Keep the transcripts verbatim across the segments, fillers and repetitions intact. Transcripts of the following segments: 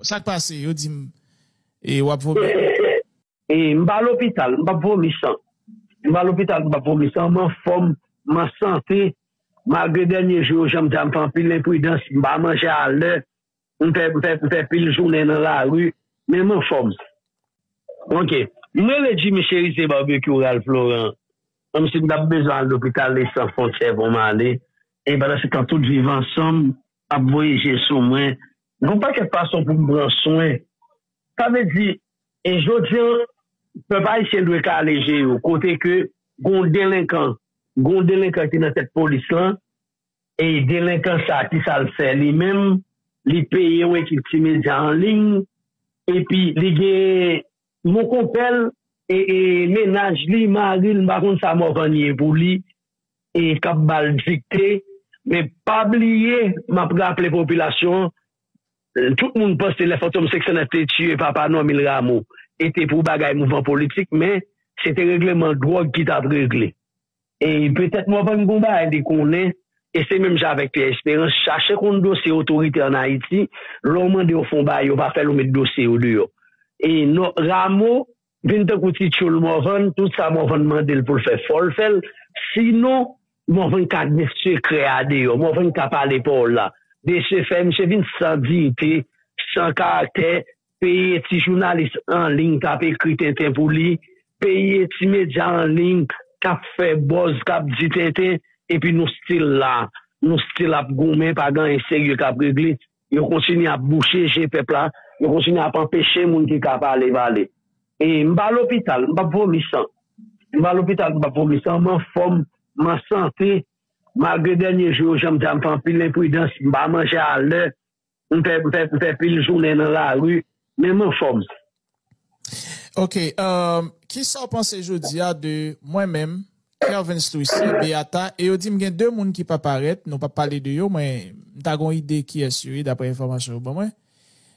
Sa k pase? Yo di m, e w ap vomi? E m pa lopital, m p ap vomi san. M pa lopital, m p ap vomi san. M anfòm, m an sante. Malgre dènye jou yo, jan m di a, m fè anpil enpridans, m pa manje alè, m fè, m fè, m fè pil jounen nan lari, men m anfòm. Ok. M rele Jimmy Cherizier Barbecue Ralph Laurent. Menm si m t ap bezwen al lopital, e san fwontyè pou m ale. E pandan se tan, tout Viv Ansanm ap voye je sou mwen. Gon pakèt fason pou m pran swen. Sa vle di, e jodi an, pèp ayisyen dwe kale je yo. Kote ke gon delenkan, gon delenkan ki nan tèt polis lan, e delenkan sa, ki sa l fè li menm, li peye yon ekip ti medya an liy, epi li gen mon konpè l, e, e mennaj li, mari l, m pa konn sa Morvan ye pou li, e k ap ba l dikte. Men pa bliye, m ap raple popilasyon an, tout moun panse lè Fantom senk san nèf te tiye papa Normil Rameau, e te pou bagay mouvman politik, men se te regleman dwòg ki t ap regle. E petèt Morvan gon bagay li konnen, e se menm jan avèk Pierre Espérance, chache konn dosye otorite ann Ayiti, lè w mande yo fè yon bagay, yo pa fè l, ou met dosye yo deyò. E non, Rameau vin tankou ti tchoul Morvan, tout sa Morvan mande l pou l fè, fò l fè l. Sinon, Morvan ka met sekrè a deyò, Morvan ka pale pawòl la. De se fè, misye vin san diyite, san karaktè, peye ti jounalis an liy k ap ekri tenten pou li, peye ti medya an liy k ap fè buzz, k ap di tenten, epi nou still la, nou still ap goumen, pa gen anyen serye k ap regle. Yo kontinye ap bouche je pèp la, yo kontinye ap anpeche moun ki ka pale, pale. E m pa lopital, m p ap vomi san. M pa lopital, m p ap vomi san, m anfòm, m an sante. Malgre dènye jou yo, jan m di a, m fè anpil enpridans, m pa manje alè, m fè, m fè, m fè pil jounen nan lari, men m anfòm. Ok, um, kisa w panse jodi a de mwen menm, Kervens Louis, Beata, e yo di m gen de moun ki pa parèt, nou p ap pale de yo, mwen m ta gon ide kiyès yo ye, daprè enfòmasyon yo ban mwen.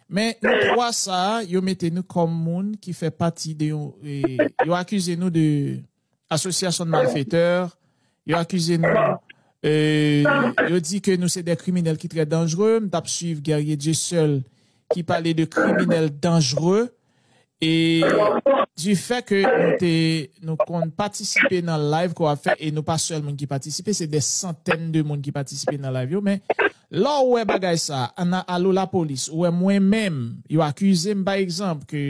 Men nou twa sa a, yo mete nou kòm moun ki fè pati de yon, e, yo akize nou de asosyasyon de malfetè, yo akize nou, e, yo di ke nou se de kriminèl ki trè danjre, m t ap swiv Guerrier Dieuseul ki pale de kriminèl danjre, e di fè ke nou te, nou konn patisipe nan live ke w ap fè, e nou pa sèl moun ki patisipe, se de santèn de moun ki patisipe nan live yo, men lè w wè bagay sa, nan Alo Lapolis, ou wè mwen menm, yo akize m pa egzanp ke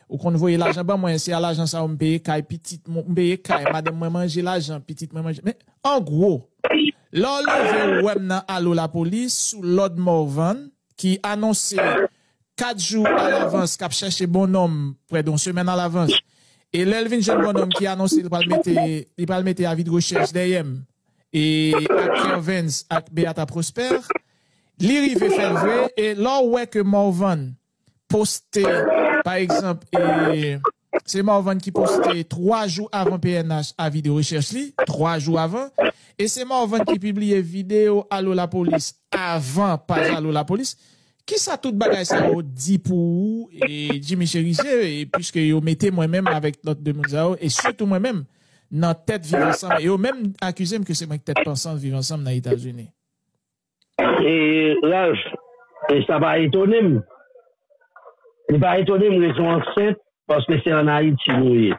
ou konn voye lajan ban mwen, se a lajan sa yo m peye kay pitit mwen, m peye kay, madanm mwen manje lajan, pitit mwen manje. Men, an gwo, lè w leve ou wè m nan Alo Lapolis, sou lòd Morvan, ki anonse kat jou alavans, k ap chèche bonnonm prè de yon semèn alavans. E lè l vin jwenn bonnonm ki anonse li pral mete, li pral mete avi de rechèch dèyè m, e ak Kervens, ak Beata Prosper, li rive fè l vre, e lè w wè ke Morvan poste, pa egzanp, e se Morvan ki poste twa jou avan P N H avi de rechèch li, twa jou avan, e se Morvan ki pibliye videyo Alo Lapolis avan paj Alo Lapolis. Kisa tout bagay sa yo di pou ou, e Jimmy Cherizier, e piske yo mete mwen menm avèk lòt de moun sa yo, e sitou mwen menm, nan tèt Viv Ansanm, e yo menm akize m ke se mwen ki tèt pansant Viv Ansanm nan Etazini? E, Ralph, e sa pa etone m. Li pa etone m, rezon an senp, paske se ann Ayiti nou ye.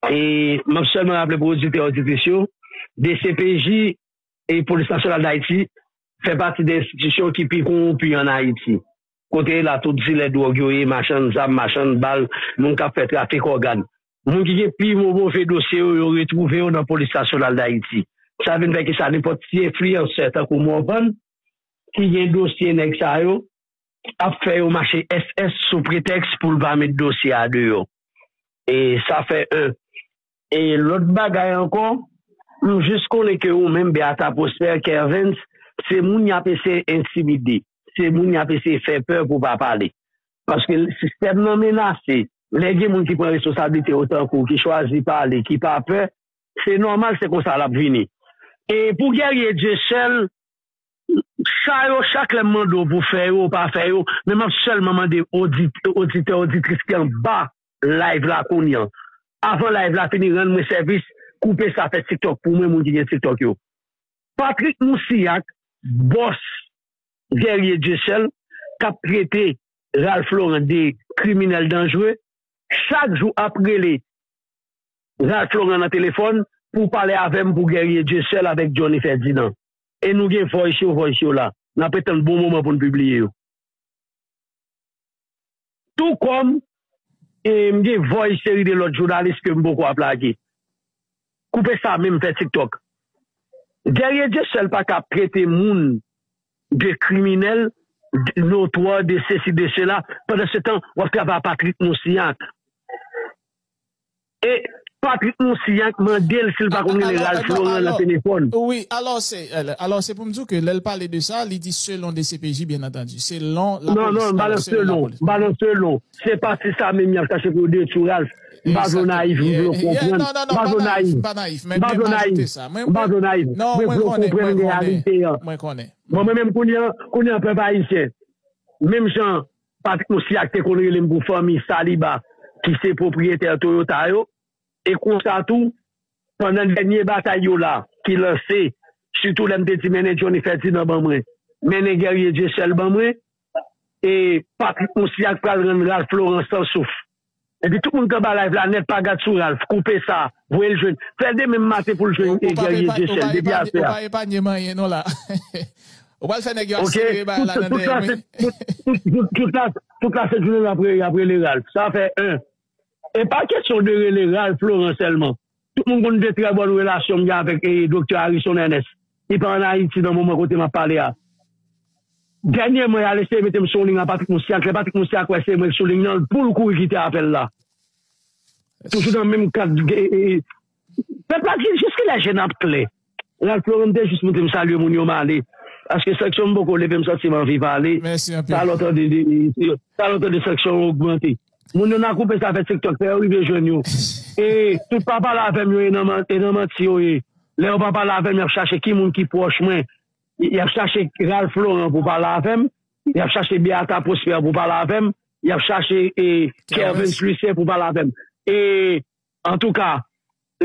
E m ap sèlman raple pou oditè, oditris yo, D C P J e Polis Nasyonal d Ayiti fè pati de enstitisyon ki pi kowonpi ann Ayiti. Kote la tout dilè dwòg yo ye, machann zam, machann bal, moun k ap fè trafik ògàn. Moun ki gen pi mo- move dosye yo, yo retwouve yo nan Polis Nasyonal d Ayiti. Sa vin fè ki sa, nenpòt ti enfliyansè tankou Morvan, ki gen dosye nèg sa yo, ap fè yo mache S S sou pretèks pou l pa met dosye a deyò. E sa fè en. E lòt bagay ankò, m jis konnen ke ou menm, Beata Prosper, Kervens, se moun y ap eseye entimide. Se moun y ap eseye fè pè pou pa pale. Paske sistèm nan menase. Lè gen moun ki pran responsablite yo tankou, ki chwazi pale, ki pa pè, se nòmal, se konsa l ap vini. E pou Guerrier Dieuseul, sa yo, chak lè m mande w pou fè yo, ou pa fè yo, men m ap sèlman mande odit- oditè, oditris ki anba live la kounye a. Avan live la fini, rann mwen sèvis, koupe sa, fè TikTok pou mwen, moun ki gen TikTok yo. Patrick Moussilhac, bòs Guerrier Dieuseul, k ap trete Ralph Laurent de kriminèl danjre, chak jou ap rele Ralph Laurent nan telefòn pou pale avè m pou Guerrier Dieuseul avèk Johnny Ferdinand. E nou gen voice yo, voice yo la. N ap ret tann bon moman pou n pibliye yo. Tou kòm e m gen voice seri de lòt jounalis ke m poko ap lage. Koupe sa menm fè TikTok. Guerrier Dieuseul pa ka ap trete moun de kriminèl, de notwa, de sesi, de sela. Pandan se tan, w ap travay a Patrick Moussignac. E Patrick Moussignac mande l si l pa konn rele Ralph Laurent nan telefòn. Wi, alò se, alò se pou m di w ke lè l pale de sa, li di selon D C P J, byen antandi. Selon lapolis. Non, non, m pa nan selon, m pa nan selon. Se pati sa menm y ap chache pou yo detwi Ralph. M pa vle w nayif, m vle w konprann. M pa vle w nayif. M pa vle w nayif. M pa vle w nayif. Mwen vle w konprann reyalite an. Bon, mwen menm kounye a, kounye a pèp ayisyen. Menm jan Patrick Moussignac te konn rele m pou fanmi Saliba ki se pwopriyetè Toyota yo. E konsa tou, pandan dènye batay yo la ki lanse, sitou lè m te di mennen Johnny Ferdinand ban mwen, mennen Guerrier Dieuseul ban mwen, e Patrick Moussignac pral rann Ralph Laurent san souf. Epi tout moun k anba live la nèt pa gad sou Ralph, koupe sa, voye l jwenn. Fè demen maten pou l jwenn Guerrier Dieuseus depi aswè a. Ou pa epanye m anyen non la. Ou pral fè nèg yo aksepte bagay la nan dèyè m wi. Tout la sent jounen y ap rele Ralph. Sa fè en. E pa kesyon de rele Ralph Laurent sèlman. Tout moun konn de trè bòn relasyon m gen avèk e, Doktè Harrison Ernest. Li pa ann Ayiti nan moman kote m ap pale a. Dènyèman, y al eseye mete m sou yon liy a Patrick Moussignac. Lè Patrick Moussignac wè se mwen k sou liy nan, pou l kouri kite apèl la. Toujou nan menm kad. Pèp la di, jiskilè je n ap klè? Ralph Laurent te jis montre m salye moun yo, m ale. Paske sanksyon m poko leve, m santi m anvi pale. Talè w tande, talè w tande sanksyon yo ogmante. Moun yo nan koupe sa fè TikTok, fè yo rive jwenn yo. E tout pa pale avè m yo, e nan manti yo ye. Lè yo pa pale avè m, y ap chache ki moun ki pwòch mwen. Y ap chache Ralph Laurent pou pale avè m. Y ap chache Beata Prosper pou pale avè m. Y ap chache e, Kervens Lucien pou pale avè m. E antouka,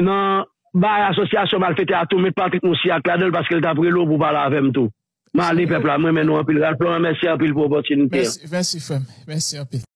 nan bagay asosyasyon malfetè a tou, met Patrick Moussignac ladan l paske l t ap rele w pou pale avè m tou. M ale pèp la, m renmen nou anpil. Ralph Laurent, mèsi anpil pou opòtinite an. Mèsi, mèsi frè m. Mèsi anpil.